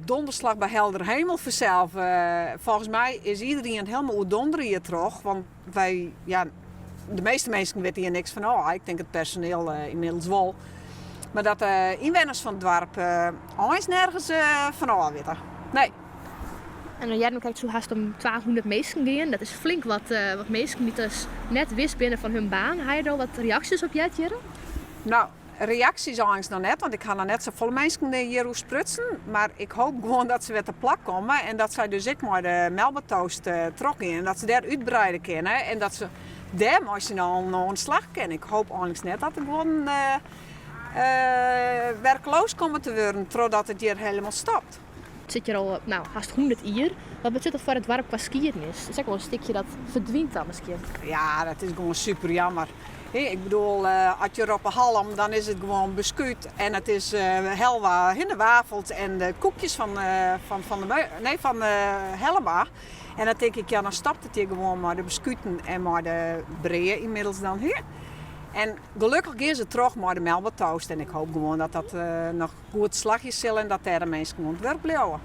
donderslag bij helder hemel fansels. Folgens my is iderien hielendal oerdondere hjirtroch, want wy, ja, de measte minsken witte hjir niks fan ôf. Ik tink it personiel ynmiddels wol. Mar dat de ynwenners fan it doarp eins nergens fan ôf witte. Nee. En dan hearden we krekt soe hast om 200 minsken gean. Dat is flink wat, wat minsken dy't dus net wis binne fan hun baan. Ha je der al wat reaksjes op heard hjirre? No, reaksjes eins noch net, want ik ha noch net safolle minsken hjiroer sprutsen. Mar ik hoop gewoan dat se wer te plak komme en dat sy dus ek mei de Melba-toast trochgean. En dat se dêr útbreide kinne en dat se dêr mei syn allen oan de slach kinne. Ik hoop eins net dat der guon werkloos komme te wurden trochdat it hjir helemaal stopt. It sit hjir al no, hast 100 jier. Wat betsjut dat foar it doarp kwa skiednis? It is ek wol in stikje dat ferdwynt dan miskien. Ja, dat is gewoan super jammer. Ik bedoel, as je roppe Hallum, dan is it gewoan beskút en it is helwa, de wafels en de koekjes fan, fan, fan, de, nee, fan Hellema. En dan tink ik, ja, dan stopt it hjir gewoan mei de beskuten en mei de brea ynmiddels dan. En gelokkich gean se troch mei de Melba toast en ik hoop gewoan dat dat noch goed slagje sil en dat dêr de minsken oan it wurk bliuwe.